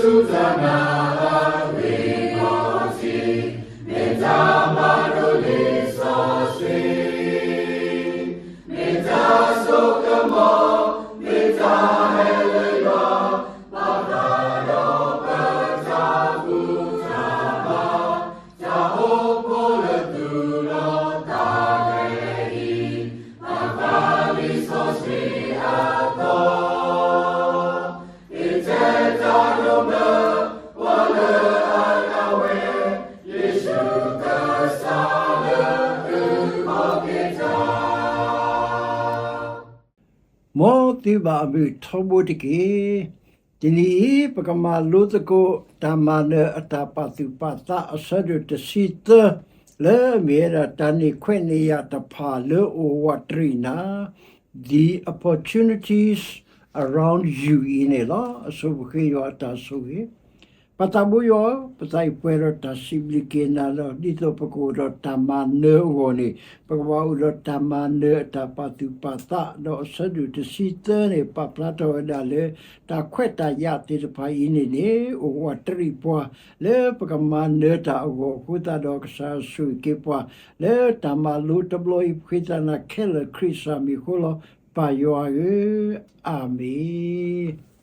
မ့ၢ်တၢ်ဘၣ်ဒိလံာ်စီဆှံ, မ့ၢ်တၢ်ဆိကမိၣ်, မ့ၢ်တၢ်ဟဲလၢယွၤ, ဘၣ်ဃးဒီးပတၢ်ဘူၣ်တၢ်ဘါ, တၢ်အိၣ်ဖှိၣ်လၢသူၣ်လီၤသးကျဲအံၤ, ဘၣ်ဃးလံာ်စီဆှံအသီ ယတဲတၢ်ဒိၣ်မး, ပှၤလၢအဒၣ်ဝဲ, ယ့ၣ်ၡူးကစၢ်လၢအုၣ်က့ၤတၢ်. မ်သုဘၣ်အမုာ်ထီဘိတက့ၢ်. တနံၤအံၤ ပကမၤလိသကိး တၢ်မၤနၢၤအတၢ်ပာ်သူၣ်ပာ်သး အဆၢဒိၣ်တဆံသၢ လၢမ့ၢ်ဝဲဒၣ်တၢ်န့ၢ်ခွဲးန့ၢ်ယာ်တဖၣ်လၢအိၣ်ဝးတရံးနၤ The opportunities around you အံၤန့ၣ်လီၤ. အဆိပဃ့ယွၤအတၢ်ဆိၣ်ဂ့ၤ, ပသးဘိယွၤ, ပသးအံၤပှဲၤဒီးတၢ်စံးဘျုးက့ၤနၤလီၤ. ဒ်သိးပကအိၣ်ဒီးတၢ်မၤနၢၤအဂီၢ်န့ၣ် ပကဘၣ်အိၣ်ဒီးတၢ်မၤနၢၤအတၢ်ပာ်သူၣ်ပာ်သး, ဒီးအဆၢဒိၣ်တဆံသၢန့ၣ် ပာ်ဖျါထီၣ်ဝဲဒၣ်လၢ တၢ်ခွဲးတၢ်ယာ်သ့ၣ်တဖၣ်အံၤန့ၣ်န့ၣ် အိၣ်ဝးတရံးပှၤ လၢပကမၤနၢၤတၢ်အဂီၢ်အဃိသတးဒီး ကစၢ်ယွၤဆိၣ်ဂ့ၤက့ၤပှၤ လၢတၢ်မၤလိတဘျီအံၤ ပဃ့သးနၤခဲလၢာ်ခရံာ်စၢ်မံၤအဃိလီၤ. ပၢ်ယွၤဧၢ, အၤမ့ၣ်.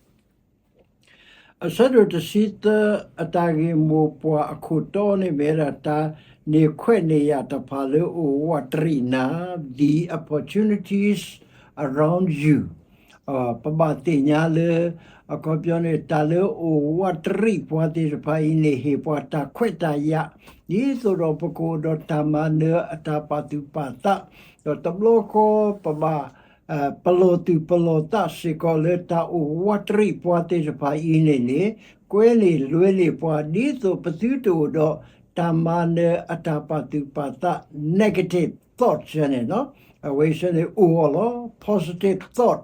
အဆၢဒိၣ်တဆံသၢ အတၢ်ဂ့ၢ်မိၢ်ပှၢ်အခိၣ်တီန့ၣ်မ့ၢ်ဝဲဒၣ် တၢ်န့ၢ်ခွဲးန့ၢ်ယာ်တဖၣ်လၢအိၣ်ဝးတရံးနၤ The opportunities around you. ပဘၣ်သ့ၣ်ညါလၢ အခီပညီန့ၣ် တၢ်လၢအိၣ်ဝးတရံးပှၤသ့ၣ်တဖၣ်အံၤန့ၣ် ဟ့ၣ်ပှၤတၢ်ခွဲးတၢ်ယာ် ဒ်သိးဒီးပကအိၣ်ဒီးတၢ်မၤနၢၤအတၢ်ပာ်သူၣ်ပာ်သး, ဒီးတဘျီဃီပဘၣ် ပလီၢ်သူၣ်ပလီၢ်သးစ့ၢ်ကီးလၢ တၢ်အိၣ်ဝးတရံးပှၤသ့ၣ်တဖၣ်အံၤန့ၣ်န့ၣ် ကွဲန့ၢ်လွဲန့ၢ်ပှၤ ဒ်သိးပသုတအိၣ်ဒီးတၢ်မၤနၢၤအတၢ်ပာ်သူၣ်ပာ်သး negative thoughts န့ၣ်လီၤ. အဝဲဆၢန့ၣ်အိၣ်အီၤလီၤ. Positive thought,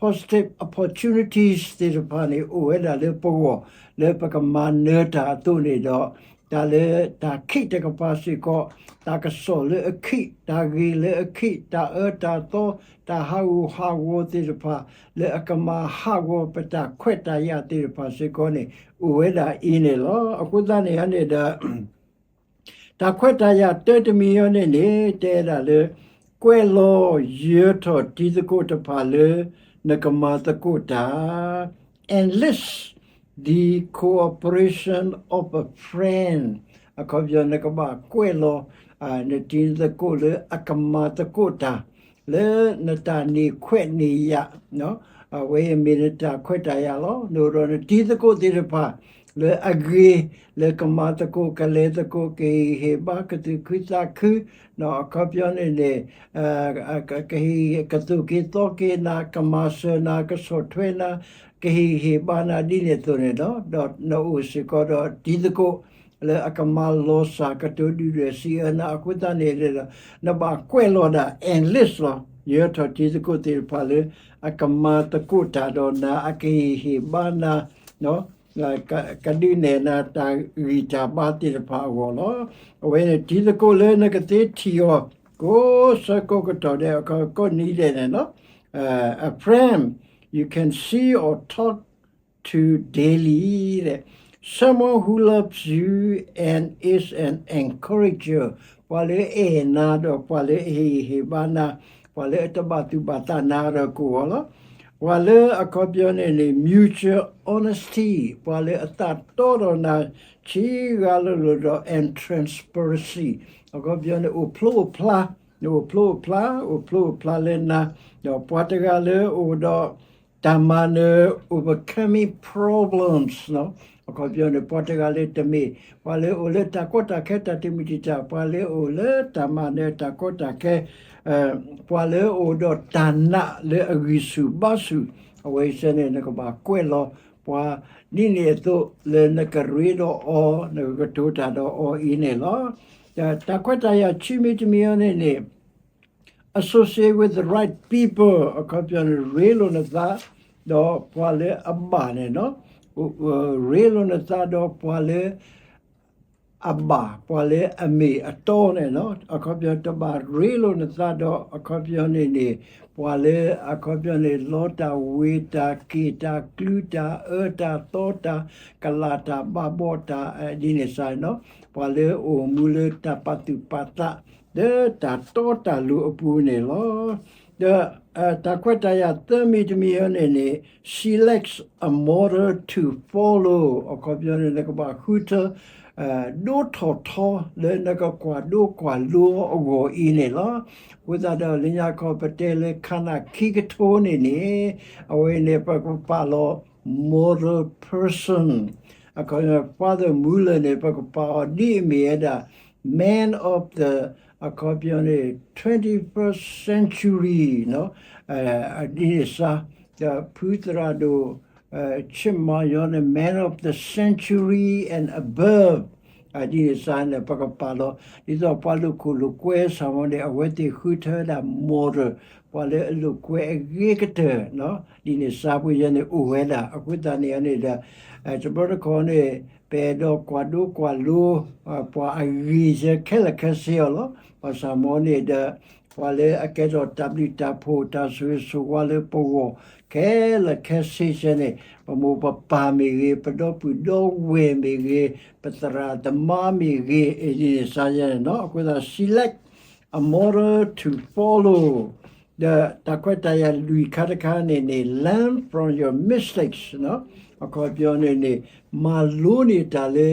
positive opportunities သ့ၣ်တဖၣ်န့ၣ် အိၣ်ဝဲဒၣ်လၢပဂီၢ် လၢပကမၤနၢၤတၢ်အသိးန့ၣ်ဒီး တၢ်လၢတၢ်ခံးတကပၤစ့ၢ်ကီး, တၢ်ကစီၣ်လၢအခံး, တၢ်ဂ့ၢ်လၢအခံး, တၢ်အၢတၢ်သီ, တၢ်ဟးဂူာ်ဟးဂီၤသ့ၣ်တဖၣ် လၢအကမၤဟးဂီၤပတၢ်ခွဲးတၢ်ယာ်သ့ၣ်တဖၣ်စ့ၢ်ကီးန့ၣ် အိၣ်ဝဲဒၣ်အံၤန့ၣ်လီၤ. အဃိသတးန့ၣ်န့ၣ်ဒီး တၢ်ခွဲးတၢ်ယာ်တၢတမံၤအံၤန့ၣ်န့ၣ် တဲဒၣ်လၢ ကွဲးလီၤယၢထီၣ်တံၤသကိးတဖၣ်လၢ နကမၤသကိးတၢ် enlist the cooperation of a friend အခီပညီ နကဘၣ်ကွဲးလီၤ နတံၤသကိးလၢအကမၤသကိးတၢ် လၢနတၢ်န့ၢ်ခွဲးန့ၢ်ယာ် အဝဲအံၤမ့ၢ်နတၢ်ခွဲးတၢ်ယာ်လီၤ. နအိၣ်ဒီးနတံၤသကိးသ့ၣ်တဖၣ် လၢအဂ့ၤ လၢကမၤသကိး ကလဲၤသကိး ကဟ့ၣ်ဂံၢ်ဟ့ၣ်ဘါ ကသူၣ်ခုသးခု အခီပညီန့ၣ်န့ၣ် ကဟ့ၣ်ကသိၣ်က့ၤသီက့ၤနၤ ကမၤစၢၤနၤ ကဆီၣ်ထွဲနၤ ကဟ့ၣ်ဂံၢ်ဟ့ၣ်ဘါနၤဒ်န့ၣ်အသိးန့ၣ်လီၤ. ဒီးနအိၣ်စ့ၢ်ကီးဒီးတံၤသကိး လၢအကမၤလီၤစၢ်ကတိၤဒုၣ်ဒွဲၣ်စံးအၢနၤ အဃိသတးန့ၣ်ဒီး နဘၣ်ကွဲးလီၤဒၣ် enlist လီၤ. ယၢထီၣ်တံၤသကိးသ့ၣ်တဖၣ်လၢ အကမၤသကိးတၢ်ဒီးနၤ အကဟ့ၣ်ဂံၢ်ဟ့ၣ်ဘါနၤ ကဒုးနဲၣ်နၤတၢ်ဂံၢ်တၢ်ဘါသ့ၣ်တဖၣ်အဂီၢ်လီၤ. အဝဲန့ၣ်တံၤသကိးလၢနကသ့ထံၣ်အီၤ ကိးဆၢကိးကတီၢ်ဒဲး ကိးနံၤဒဲးန့ၣ်လီၤ. A friend you can see or talk to daily, someone who loves you and is an encourager, ပှၤလၢအအဲၣ်နၤဒီးပှၤလၢအဟ့ၣ်ဂံၢ်ဟ့ၣ်ဘါနၤ, ပှၤလၢအတဘၣ်သူၣ်ဘၣ်သးနၤဒီးကအိၣ်အီၤလီၤ. ပှၤလၢအခီပညီန့ၣ်န့ၣ် mutual honesty, ပှၤလၢအသးတီဒီးနၤ ဆံးဂၤလိၤလိၤဒီး and transparency, အခီပညီန့ၣ် အိၣ်ဖျိအိၣ်ဖျါ, နအိၣ်ဖျိအိၣ်ဖျါ, အိၣ်ဖျိအိၣ်ဖျါလၢနၤ, ဒီးပှၤတဂၤလၢအိၣ်ဒီး တၢ်မၤနၢၤ overcoming problems, အခီပညီန့ၣ် ပှၤတဂၤလၢတမ့ၢ် ပှၤလၢအိၣ်လၢတၢ်ကီတၢ်ခဲတၢ်တမုာ်တံာ်တာ်, ပှၤလၢအိၣ်လၢတၢ်မၤနၢၤတၢ်ကီတၢ်ခဲ, ပှၤလၢအိၣ်ဒီးတၢ်နာ်လၢအဂံၢ်ဆူၣ်ဘါဆူၣ်, အဝဲစ့ၢ်န့ၣ် နကဘၣ်ကွဲးလီၤ ပှၤဒ်န့ၣ်အသိးလၢနကရ့ဒီးအီၤ, နကကတိၤတၢ်ဒီးအီၤအံၤန့ၣ်လီၤ. တၢ်ခွဲးတၢ်ယာ်ခံမံၤတမံၤအံၤန့ၣ်န့ၣ် associate with the right people, အခီပညီန့ၣ် ရ့လိာ်နသး ဒီးပှၤလၢအဘၣ်န့ၣ်လီၤ. ရ့လိာ်နသးဒီးပှၤလၢ အဘၣ် ပှၤလၢအမ့ၢ်အတီန့ၣ်လီၤ. အခီပညီတဘၣ်ရ့လိာ်နသးဒီး အခီပညီန့ၣ်န့ၣ် ပှၤလၢအခီပညီန့ၣ် လီတၢ်ဝ့ၤတၢ် က့ၢ်တၢ် ကျူတၢ် အၢတၢ်သီတၢ် ကလးတၢ် ဘၣ်ဘီၣ်တၢ် ဒ်န့ၣ်စ့ၢ်န့ၣ်လီၤ. ပှၤလၢအိၣ်မူလၢတၢ်ပာ်သူၣ်ပာ်သး လၢတၢ်တီတၢ်လိၤအပူၤန့ၣ်လီၤ. ဒီး တၢ်ခွဲးတၢ်ယာ်သၢမံၤတမံၤအံၤန့ၣ်န့ၣ် selects a model to follow အခီပညီန့ၣ် နကဘၣ်ဃုထၢ ဒိထီၣ်ထီလၢနကကွၢ်ဒိကွၢ်လိအဂီၢ်အံၤန့ၣ်လီၤ. အဃိသတးဒီး လၢညါခီပတဲလၢခါနၣ်ခံကထိန့ၣ်န့ၣ် အဝဲန့ၣ် ပကပာ်လီၤ model person အခီပညီ Father Muller န့ၣ် ပကပာ်အီၤဒ်အမ့ၢ်ဝဲဒၣ် man of the အခီပညီန့ၣ် twenty-first century ဒ်န့ၣ်စ့ၢ် ဒီးဖုသရၣ်ဒိၣ် ဆ့ၣ်မၤယီၤန့ၣ် man of the century and above ဒ်န့ၣ်စ့ၢ်န့ၣ် ပကပာ်လီၤ ဒ်သိးပှၤလိာ်ခိၣ်လိာ်ကွဲစ့ၢ်မ့ၢ်န့ၣ် အဝဲသ့ၣ်ဃုထၢဝဲဒၣ် model ပှၤလၢအလိာ်ကွဲအဂ့ၤကတၢၢ် ဒ်န့ၣ်စ့ၢ် ပယဲန့ၣ်အိၣ်ဝဲဒၣ် အဃိသတးန့ၣ်န့ၣ်ဒီး တဘျီတခီၣ်န့ၣ် ပအဲၣ်ဒိးကွၢ်ဒိကွၢ်လိ ပှၤအဂ့ၤယဲခဲလၢာ်ခဲဆ့အီၤလီၤ. ဘၣ်ဆၣ်မ့ၢ်န့ၣ်ဒီး ပှၤလၢအကဲထီၣ်တၢ်ဘျုးတၢ်ဖှိၣ် တၢ်ဆိၣ်ဂ့ၤဆိၣ်ဝါလၢပဂီၢ် ခဲလၢာ်ခဲဆ့ဆဲန့ၣ် ပမိၢ်ပပၢ်မ့ၢ်ဂ့ၤ, ပဒီပုၢ်ဒီဝဲၢ်မ့ၢ်ဂ့ၤ, ပသရၣ်သမါမ့ၢ်ဂ့ၤ ဒ်န့ၣ်စ့ၢ်န့ၣ်လီၤ. အဃိသတး select a model to follow ဒီးတၢ်ခွဲးတၢ်ယာ်လွံၢ်ခါတခါန့ၣ်န့ၣ် learn from your mistakes အခီပညီန့ၣ်န့ၣ် မၤလိန့ၢ်တၢ်လၢ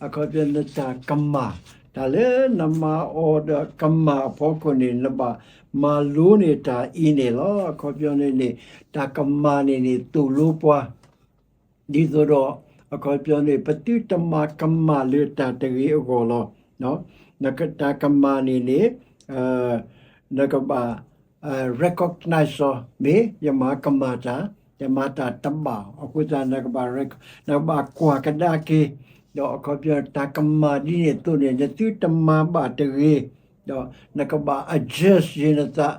အခီပညီနတၢ်ကမၣ် တၢ်လၢနမၤအီၤဒီးကမၣ်အဖီခိၣ်န့ၣ် နဘၣ်မၤလိန့ၢ်တၢ်အံၤန့ၣ်လီၤ. အခီပညီန့ၣ်န့ၣ် တၢ်ကမၣ်န့ၣ်န့ၣ်သိၣ်လိပှၤ ဒ်သိးဒီး အခီပညီန့ၣ် ပသုတမၤကမၣ်လၢတၢ်တဂ့ၤအဂီၢ်လီၤ. တၢ်ကမၣ်န့ၣ်န့ၣ် နကဘၣ် recognize အီၤ မ့ၢ်ယမၤကမၣ်တၢ်, ယမၤတၢ်တဘၣ်အဃိသတး နကဘၣ်ကွၢ်ကဒါက့ၤ, ဒီးအခီပညီတၢ်ကမၣ်ဒ်န့ၣ်အသိးန့ၣ် နသုတမၤဘၣ်တဂ့ၤ, ဒီးနကဘၣ် adjust ယနသး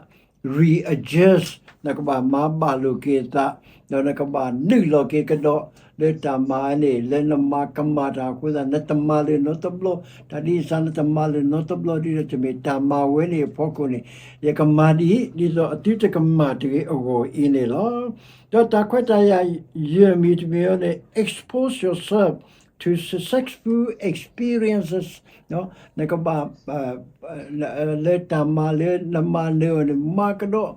readjust နကဘၣ်မၤဘၣ်လိာ်က့ၤအသး, ဒီးနကဘၣ်နုာ်လီၤက့ၤကဒီး လၢတၢ်မၤန့ၣ် လၢနမၤကမၣ်တၢ်အဃိသတး နတမၤလၢၤနီတဘျီ, တၢ်ဒ်န့ၣ်စ့ၢ်နတမၤလၢၤနီတဘျီဒ်ဒီး တမ့ၢ်တၢ်မၤဝဲန့ၣ်အဖီခိၣ်န့ၣ် ယကမၤဒ်အံၤ ဒ်သိးအသုတကမၣ်တဂ့ၤအဂီၢ်အံၤန့ၣ်လီၤ. ဒီးတၢ်ခွဲးတၢ်ယာ်ယဲၢ်မံၤတမံၤအံၤန့ၣ် expose yourself to successful experiences နကဘၣ် လၢတၢ်မၤလၢနမၤနၢၤအီၤန့ၣ် မၤကဒီး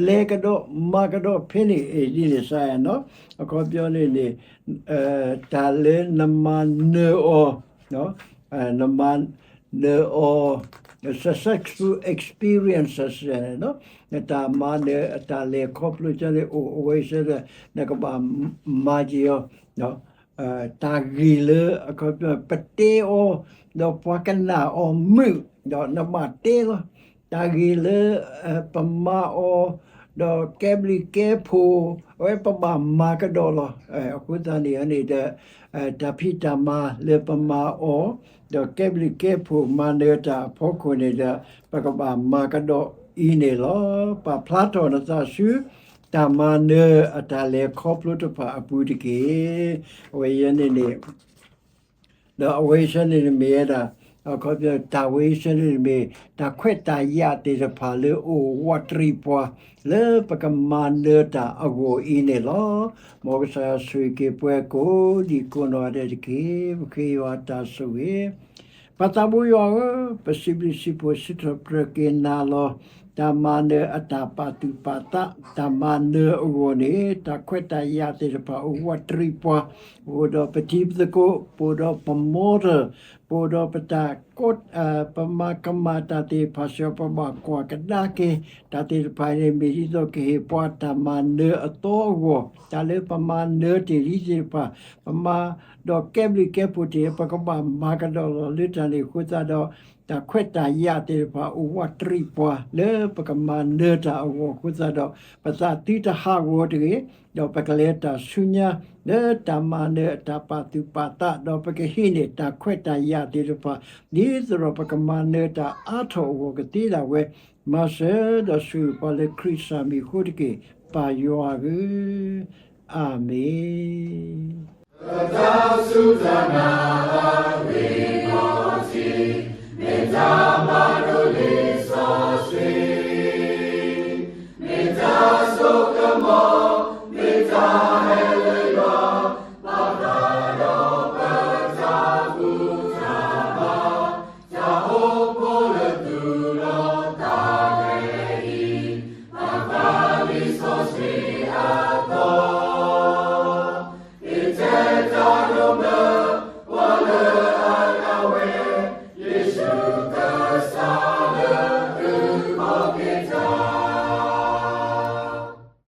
လဲၤကဒီး မၤကဒီးဖဲန့ၣ် ဒ်န့ၣ်စ့ၢ်န့ၣ်လီၤ. အခီပညီန့ၣ်န့ၣ် တၢ်လၢနမၤနၢၤအီၤ နမၤနၢၤအီၤ successful experiences န့ၣ်လီၤ. နတၢ်မၤနၢၤအတၢ်လဲၤခီဖျိကန့ၣ်အိၣ်အဝဲစ့ၢ်ဒီး နကဘၣ်မၤက့ၤအီၤ တၢ်ဂ့ၢ်လၢ အခီပညီ ပတဲအီၤ ဒီးပှၤကနၣ်အီၤမုာ် ဒီးနဘၣ်တဲလီၤ. တၢ်ဂ့ၢ်လၢ ပမၤအီၤ ဒီးကဲဘျုးကဲဖှိၣ် အဝဲပဘၣ်မၤကဒီးလီၤ. အဃိသတးန့ၣ်န့ၣ်ဒီး တၢ်ဖံးတၢ်မၤလၢပမၤအီၤ ဒီးကဲဘျုးကဲဖှိၣ်မၤနၢၤတၢ်အဖီခိၣ်န့ၣ်ဒီး ပကဘၣ်မၤကဒီးအံၤန့ၣ်လီၤ. ပာ်ဖျါထီၣ်နသးဆူ တၢ်မၤနၢၤအတၢ်လဲၤခီဖျိတဖၣ်အပူၤတက့ၢ်. အဝဲယဲန့ၣ်န့ၣ် ဒီးအဝဲဆၢန့ၣ်မ့ၢ်ဝဲဒၣ် အခီပညီ တၢ်ဝဲဆၢန့ၣ်မ့ၢ် တၢ်ခွဲးတၢ်ယာ်သ့ၣ်တဖၣ်လၢအိၣ်ဝးတရံးပှၤ လၢပကမၤနၢၤတၢ်အဂီၢ်အံၤန့ၣ်လီၤ. မ်ကစၢ်ယွၤဆိၣ်ဂ့ၤက့ၤပှၤကိးဒံးကိးနီၢ်ဂၤဒဲးတက့ၢ်. ပဃ့ယွၤတၢ်ဆိၣ်ဂ့ၤ ပၢ်သးဘိယွၤဧၢ, ပစံးဘျုးစံးဖှိၣ်စံးထီၣ်ပတြၢၤက့ၤနၤလီၤ. တၢ်မၤနၢၤအတၢ်ပာ်သူၣ်ပာ်သး တၢ်မၤနၢၤအဂီၢ်န့ၣ် တၢ်ခွဲးတၢ်ယာ်သ့ၣ်တဖၣ်အိၣ်ဝးတရံးပှၤ, ပအိၣ်ဒီးပတံၤပသကိး, ပအိၣ်ဒီးပ model, ပအိၣ်ဒီးပတၢ်ကိး ပမၤကမၣ်တၢ်သ့ၣ်တဖၣ်စ့ၢ် ပဘၣ်ကွၢ်ကဒါက့ၤ တၢ်သ့ၣ်တဖၣ်န့ၣ် မ့ၢ်ဒ်သိးကဟ့ၣ်ပှၤတၢ်မၤနၢၤအသီအဂီၢ်, တၢ်လၢပမၤနၢၤတ့ၢ်လံသ့ၣ်တဖၣ် ပမၤ ဒီးကဲဘျုးကဲဖှိၣ်တ့ၢ် ပကဘၣ်မၤကဒီးလီၤ. လၢတၢ်န့ၣ်အဃိသတးဒီး တၢ်ခွဲးတၢ်ယာ်သ့ၣ်တဖၣ်အိၣ်ဝးတရံးပှၤ လၢပကမၤနၢၤတၢ်အဂီၢ်အဃိသတးဒီး ပသးသုတဟးဂီၤတဂ့ၤ, ဒီးပကလဲၤတၢ်ဆူညါ လၢတၢ်မၤနၢၤအတၢ်ပာ်သူၣ်ပာ်သး ဒီးပကဟံးန့ၢ်တၢ်ခွဲးတၢ်ယာ်သ့ၣ်တဖၣ် ဒ်သိးဒီးပကမၤနၢၤတၢ်အါထီၣ်အဂီၢ်ကသ့ဒၣ်ဝဲ မၤစၢၤဒီးဆိၣ်ဂ့ၤပှၤလၢခရံာ်စၢ်မံၤအဃိတက့ၢ်, ပၢ်ယွၤဧၢ, အၤမ့ၣ်.